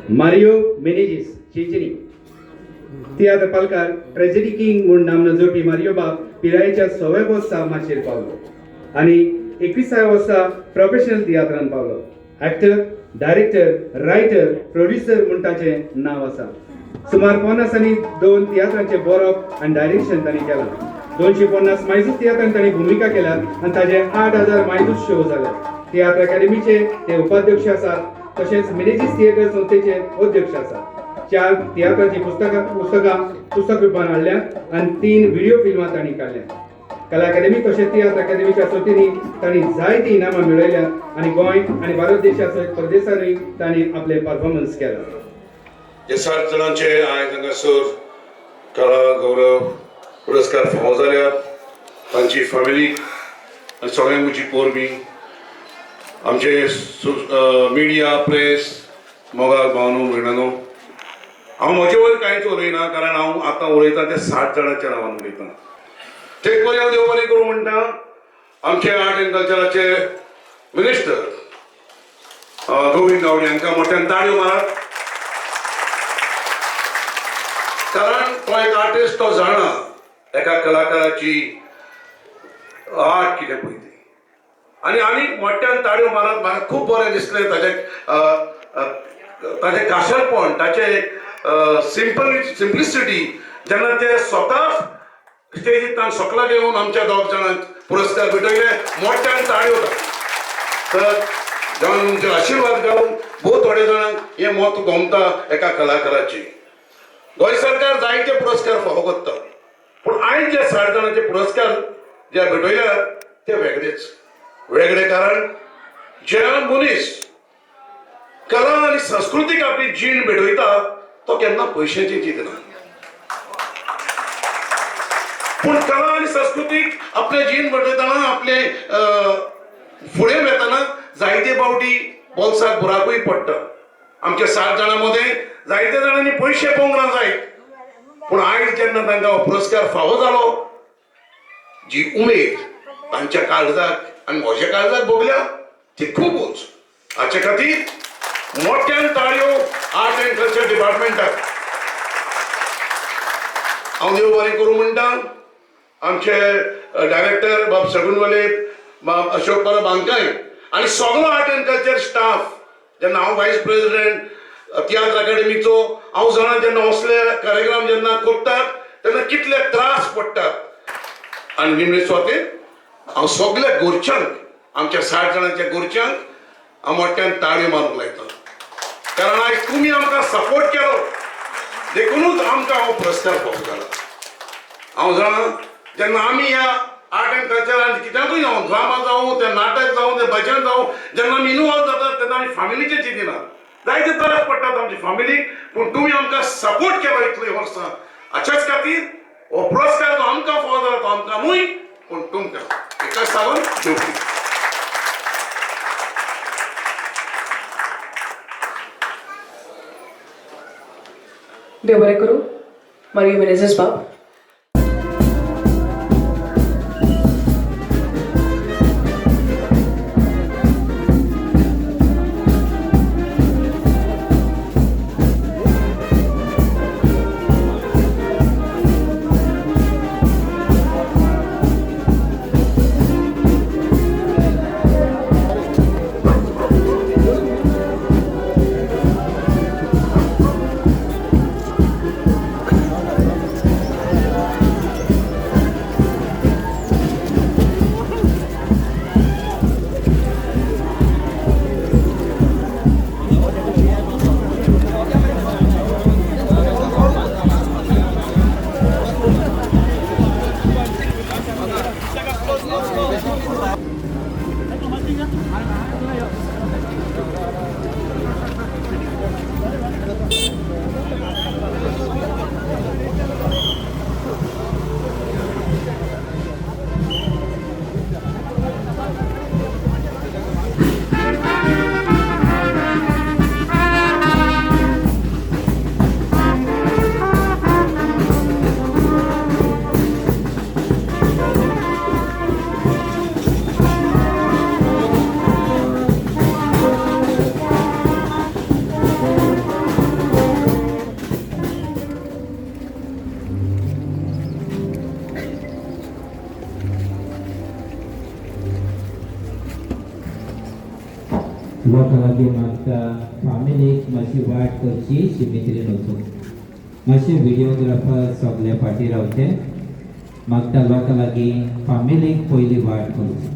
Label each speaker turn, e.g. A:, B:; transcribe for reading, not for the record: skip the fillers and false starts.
A: मारियो मेनेजीस चिंचिनी तियात्र पालकार tragedy king म्हूण नामना जोडपी मारियो बाब पिरायेच्या 100व्या वर्सा माचयेर पावलो आनी 21व्या वर्सा प्रोफेशनल तियात्रान पावलो. एक्टर, डायरेक्टर, रायटर, प्रोड्युसर म्हूण ताचें नांव आसा. सुमार 50 आनी 2 तियात्रांचें बरोवप आनी डायरेक्शन तांणी केलां. 250 मायजूस तियात्रांत तांणी भुमिका केल्यात आनी ताचे 8000 मायजूस शो जाल्यात. तियात्र अकॅडमीचे ते उपाध्यक्ष आसात, तशेंच मिनेजीस थिएटर संस्थेचे अध्यक्ष आसात. 4 तियात्राची पुस्तकां पुस्तक रुपान हाडल्यात आनी 3 व्हिडिओ फिल्मां तांणी काडल्यात. कला अकादमी तशेंच तियात्र अकादमीच्या सतींनी तांणी जायतीं इनामां मेळयल्यात आनी गोंय आनी भारत देशा सयत परदेसानूय तांणी आपले परफॉर्मन्स केला.
B: जे 7 जाणांचे आयज हांगासर कला गौरव पुरस्कार फावो जाल्यात तांची फॅमिली आनी सगळ्यांक म्हजी परबीं, आमचे मिडिया प्रेस मोगाळ भावनो भयणानो, हांव म्हजे वयर कांयच उलयना कारण हांव आतां उलयतां ते 60 जाणांच्या नांवान उलयतां. ते बरें हांव देव बरें करूं म्हणटा आमचे आर्ट एंड कल्चराचे मिनिस्टर गोविंद गावडे हांकां मोठ्यान ताळयो मारात, कारण तो एक आर्टिस्ट, तो जाणा एका कलाकाराची आर्ट कितें पळय ती. आनी आनीक मोठ्यान ताळयो मारत म्हाका खूब बरें दिसलें. ताचें ताचें काशरपण, ताचें सिंपल सिंप्लिसिटी, जेन्ना ते स्वता स्टेजींतल्यान सकला घेवन आमच्या 2 जाणांक पुरस्कार भेटयले, मोठ्यान ताळयो. तर जावन तुमचे आशिर्वाद घालून भोव थोडे जाणांक हें म्हत्व गमता एका कलाकाराची. गोंय सरकार जायते पुरस्कार फावो करता, पूण आयज जे 60 जाणांचे पुरस्कार जे भेटयल्यात ते वेगळेच वेगळे, कारण जे मनीस कला आनी संस्कृतीक आपली जीण भेटयता तो केन्ना पयशांची चिंतना, पूण कला आनी संस्कृतीक आपले जीण भेटयतना आपले फुडें वेतना जायते फावटी बोल्साक बुराकूय पडटा. आमच्या 7 जाणां मदें जायते जाणांनी पयशे पळोवंक ना जायत, पूण आयज जेन्ना तांकां हो पुरस्कार फावो जालो, जी उमेद तांच्या काळजाक आनी म्हज्या काळजाक भोगल्या ती खुबूच. हाचे खातीर मोठ्यान ताळयो आर्ट एंड कल्चर डिपार्टमेंटाक. हांव देव बरें करूं म्हणटा आमचे डायरेक्टर बाब सगुण वलेप, बाब अशोक परब हांकांय आनी सगळो आर्ट एंड कल्चर स्टाफ. जेन्ना हांव वायस प्रेसिडेंट तियात्र अकादमीचो, हांव जाणा जेन्ना असले कार्यक्रम जेन्ना करतात तेन्ना कितले त्रास पडटात. आनी निमणे सुवातेर हांव सगल्या गोरच्यांक, आमच्या 60 जाणांच्या गोरच्यांक हांव मोठ्यान ताळयो मारूंक लायतां, कारण आयज तुमी आमकां सपोर्ट केलो देखुनूच आमकां हो पुरस्कार फावो जाला. हांव जाणा जेन्ना आमी ह्या आर्ट एंड कल्चरान कित्याकूय जावं, ड्रामा जावं, तें नाटक जावं, तें भजन जावं, जेन्ना आमी इनवॉल्व जातात तेन्ना आमी फॅमिलीचें चिंतिनात, जायते त्रास पडटात आमची फॅमिलीक, पूण तुमी आमकां सपोर्ट केलो इतलीं वर्सां, हाच्याच खातीर हो पुरस्कार जो आमकां फावो जाला तो आमकां न्हय पूण तुमकां एकाच सांगून दिवपी.
C: देव बरें करूं. मारियो मेनेझीस बाब.
D: लोकां लागीं मागता फामिलीक मातशी वाट करची शिमित्रीन वचूंक मातशे व्हिडियोग्राफर सगळे फाटीं रावचे मागता लोकां लागीं फामिलीक पयली वाट करची.